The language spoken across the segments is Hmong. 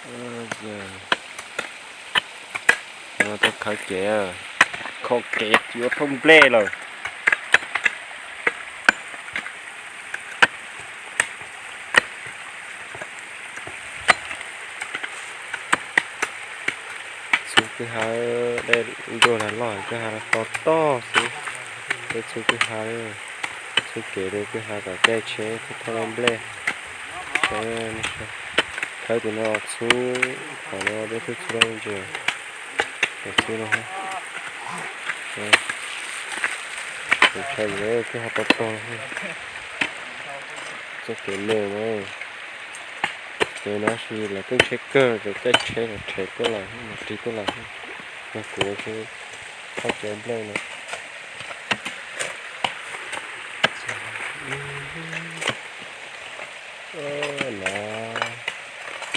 Yog no tau khawb kev, kho kev yuav thauj nplej lawm. Txhua kwj ha, dej ntuj lag loj kwj ha to toj xwb. Peb txhua kwj ha, txhua kev li kwj ha kom caij tsheb thauj nplej. Khawb tim no txhub, thaum no peb twb txhub lawm ntses, txhub no. Tshaj kwj ha to tog, txoj kev me na. Ces no sis lawv keej tsheb kawg ces caij tsheb los rhe tuaj lawm, los ris tuaj lawm. Yog kuv thauj kev nplej no.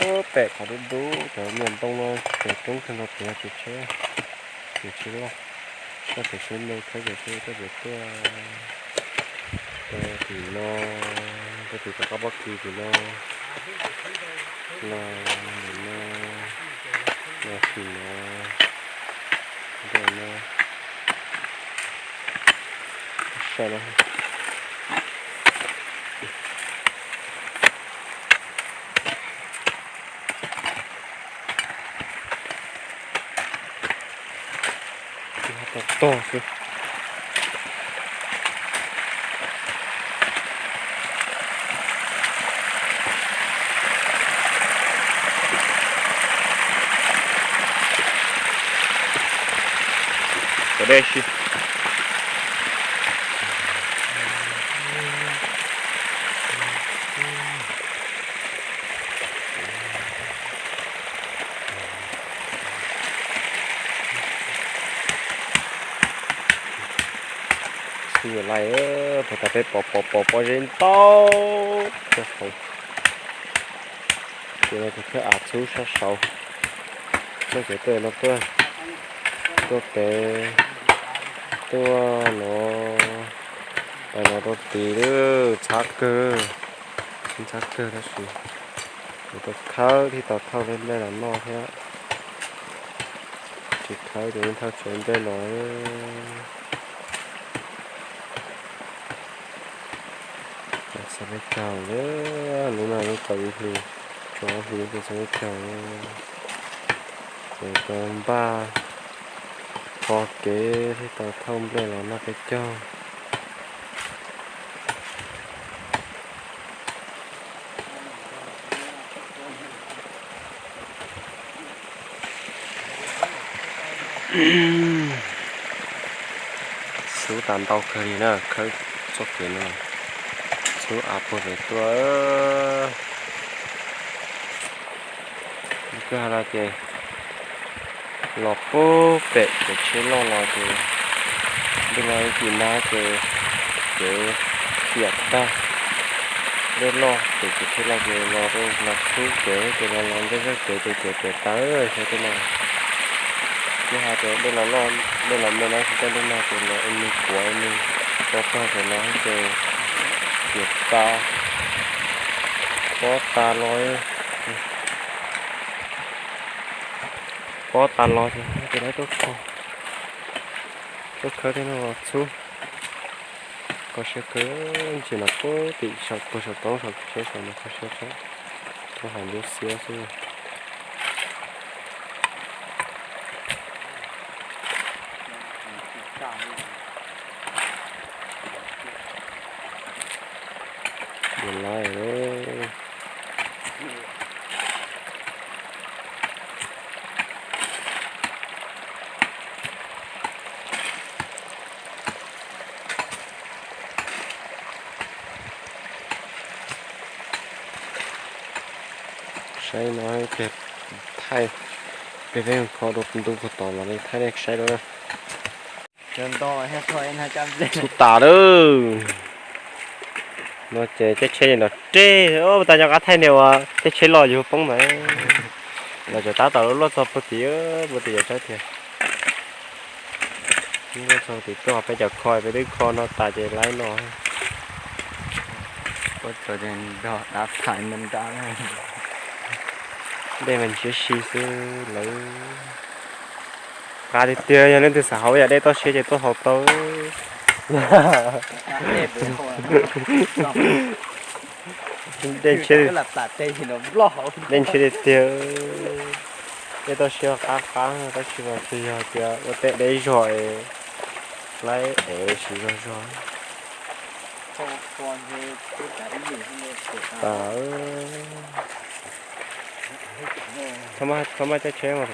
No, pem qhov dub dub cov niag ntoo no ces roob kawg nkaus, pem no ces tsheb, ces tsheb loj, tsheb me, tsheb ces tsheb tuaj, ces tuaj rau tim no, rau tim cov qab pob kws tim no, los tim no, los tim no, rau no. Saib no. Tog tog xwb. Cov dej si. Xwb lais, puas tas peb pom pom pom pob zeb ntau rau saud. Ces no ces khawb av txhub sab saud. Txoj kev tuaj no tuaj, tuaj pem, tuaj no, pem no rau tid lawm, txhab kawg, txhab kawg tab sis kuv tau khawb thiaj tau thauj nplej los noj thiab. Tsis khawb ces yeej thauj tsis nplej los. Txog peb caug lawm, lub no lub kaum ib hlis, tso ob hlis ces txog peb caug lawm. Ces tau npaj kho kev thiab tau thauj nplej los noj peb caug. Xub tas ntau kawg li na, khawb txoj kev no, xub av puag pem tuaj. Kwj ha no ces los puag pem kev tsheb loj los ces, ntuj no ib cim nag ces kev tiam tag. Dej loj ces kev tsheb loj ces los rau los xub kev ces los los ntej zog kev ces kev tiam tas xyov tej no. Kwj ha ces dej los loj, dej los me no xyov tej ntuj no ces los ua nws kuav ua nws to tog ces los ces tiam tas, pob tas los, pob tas los ces ces lawv tuaj kho, tuaj khawb tej no los xub. Kho siab kawg, ntsis no puag tim saum puag saum roob saum tsheb saum no kho siab tshaj, tuaj hais ntub xiab xwb. Mus lawm. Saib no tiag, thaij peb peb kho rau ntu puag tod los li thaij nej saib rau na. Txhub tas lawm. No ces caij tsheb nrov reg, tas nco qab thaij niag uas caij tsheb los yug poob ntawd. Los tseem tab tom luaj txog puag tim, puag tim yawm saib tiag. Luaj txog tim tuaj peb cov kho, peb twb kho no tas ces laib no. Ua txog ces nrog dab txhais nrab. Dej mas ntshiab si xwb lawm. Qab tiag tiag, yog leej twg xav haus yam dej toj siab ces tuaj haus tau. Dej ntshiab, dej ntshiab tiag tiag. Dej toj siab qab qab, tab sis mas tsis yog tias ua teb deb zog es laib es siv zog zog. Txhob maj caij tsheb mas.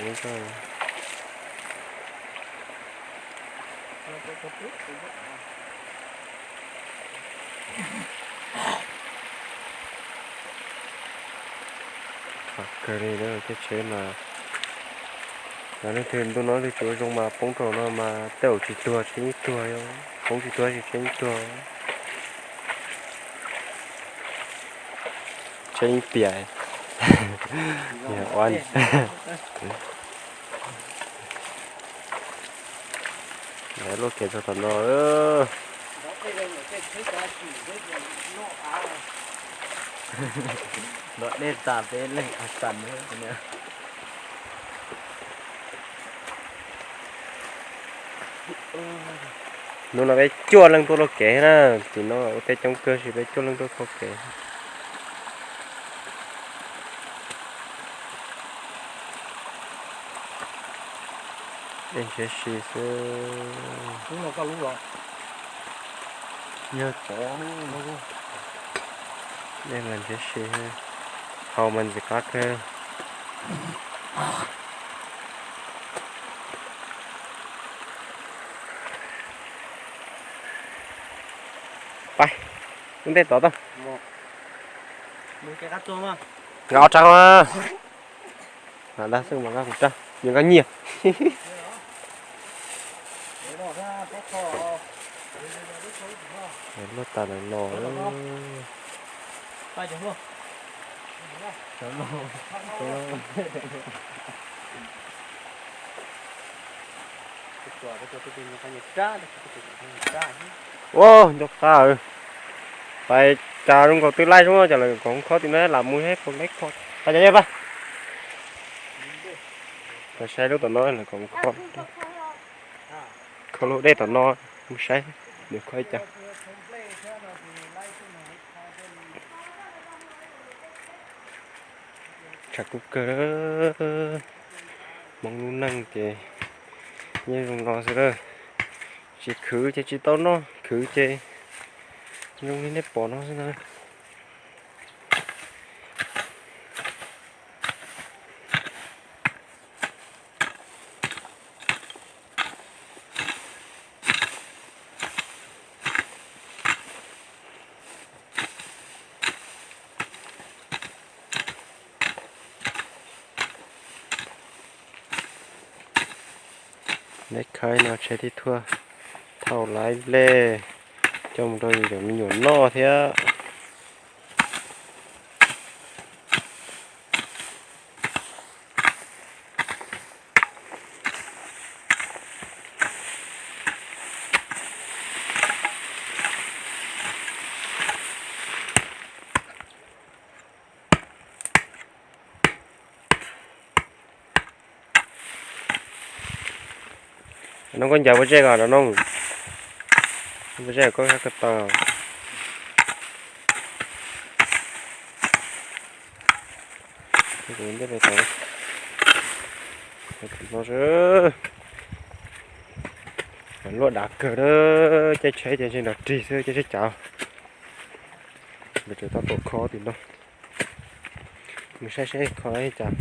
Kawg li, caij tsheb mas, yog leej twg ntuj no leej twg tsis ua zoo mas poob rau no mas tej zaum tsis tuag, tsheb yeej tuag, poob tsis tuag ces tsheb yeej tuag. Tsheb yeej piam. Luaj kev txog tom no. Nrov dej tas peb leeg a tas. Hnub no peb cuaj leej tuaj luaj kev na, tim no ua teb coob kawg sis peb cuaj leej tuaj kho kev. Dej ntshiab si xwb. Yog tsov, dej mas ntshiab si, haus mas ntxim qab kawg. Pab, ua ntej tod tau. Nkag ob rab. Dag xwb mas nkag kuv rab, yuav nkag nyiaj. Luaj tas lawm los. Ua nco qab, pais cas zoo nkaus twb laij zoo cas lawv kom kho tim no lam mus saib puas laib kho. Pais cas yog pab, pais saib lub tom no lawv kom kho, kho lub dej tom no, mus saib nws kho li cas. Tshav kub kawg, Hmoob lub neej ces yeej zoo no xwb lawm. Tsis khwv ces tsis tau noj, khwv ces zoo li nej pom no xwb ntag. Neb khawb no tsheb thiaj thuaj thauj laib nplej coj mus rau yus cov me nyuam noj thiab. No koj ncaws pob zeb ko no, pob zeb koj ko taw. Luaj dav kawg, caij tsheb ces ntshe nrov rig xwb, caij tsheb cav. Lawv tseem tau tuaj kho tim no, mus saib seb kho li cas.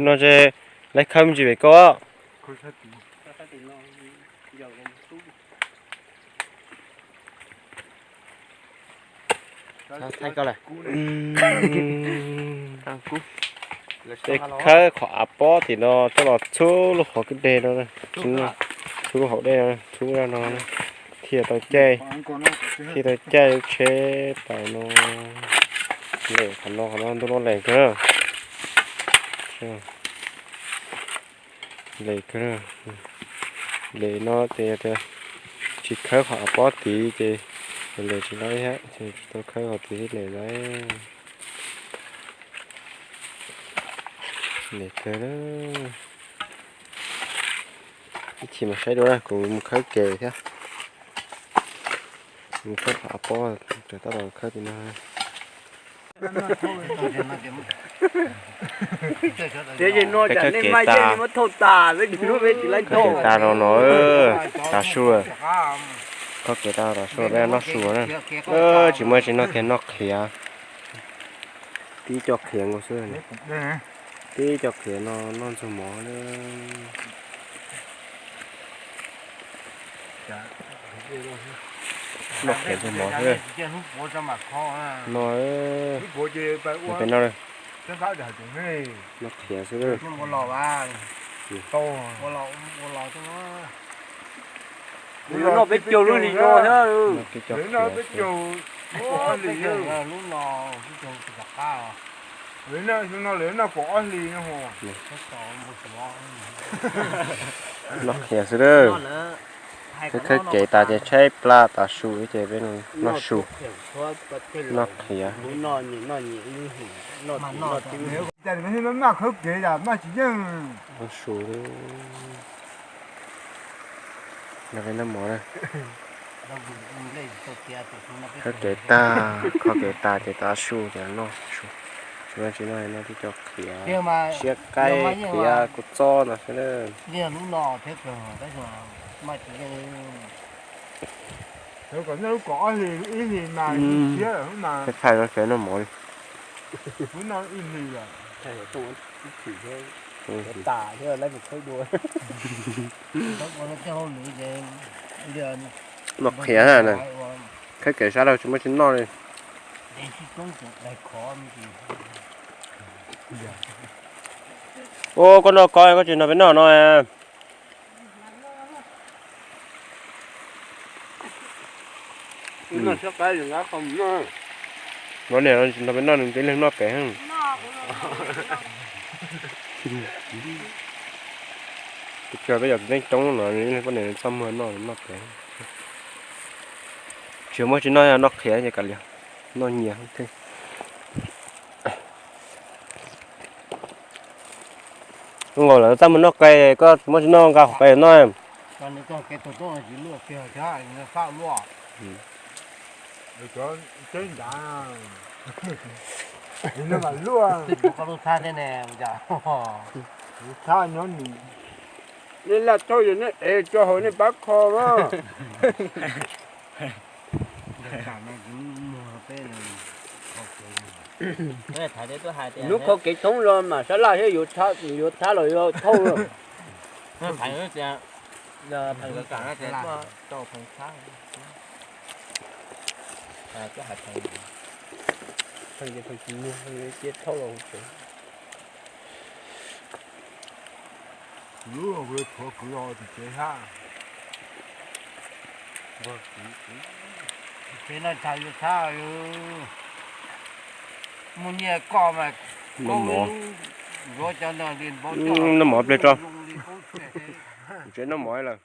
No ces lawv khawb me ntsis pem koj. Tej khawb qhov av pob tim no coj los txhub lub qhov kwj deg no, txhub lub hauv dej no, txhub no, thiaj Thiaj tau caij, thiaj tau caij lub tsheb pais no. Lem qhov no, qhov no ntuj loj lees kawg na. Lees kawg na. Lees no ces tsis khawb qhov av pob tid ces lees tsis laib thiab, ces tsis tau khawb qhov tid thiab lees laib. Lees kawg na. Ib chim mas saib dua na, kuv mus khawb kev thiab. Mus khawb qhov av pob, tab tom khawb tim no. Tias no tsam nej mas yeej li muab thauj tas, peb tsis lub peb tsis laib thauj. Khawb kev tas los no, tav su, khawb kev tas tav su peb noj su na. Tsis muaj tsis noj kiag noj qhiav. Tib co qhiav nkaus xwb. Tib co qhiav no noj ntxuag mov na. Noj qhiav ntxuag mov xwb. No, peb noj, noj qhiav xwb. Noj peb caug lub li no thiab. Lub no lwm no lwm no kaum ob hlis no. Noj qhiav xwb. Khawb kev tas ces tshaib plab tav su ces peb noj su, noj qhiav. Maj khawb kev maj tsis yeej. Noj su, noj mov. Khawb kev tas, khawb kev tas ces tav su ces noj su. Tsis muaj tsis noj, noj tib co qhiav, siab qaib, qhiav kua txob no xwb. Thaij no ces noj mov li. Noj qhiav na, khawb kev sab laug tsis muaj tsis noj li. Ua koj noj koj, koj tsis nrog peb noj no. Poj niam no tsis nrog peb noj, nws tib leeg noj pem. Peb cog peb cov txiv neej coob no, nws ib leeg poj niam nws txaj muag noj, noj pem. Tsis muaj tsis noj, noj qhiav ces kav liam, noj nyias thiab. Nkaus lawv txaj muag noj qe, koj tsis muaj tsis noj nqa qhov qe noj. Nej laj thauj yog nej ev tso hauv nej pab kho na. Hnub qhov kev thoob los mas sab laj thiab yuav thab los yuav thauj. Peb no thaum yuav thab, muaj nyiaj koj mas, noj mov pliag tso, tsev noj mov lawm.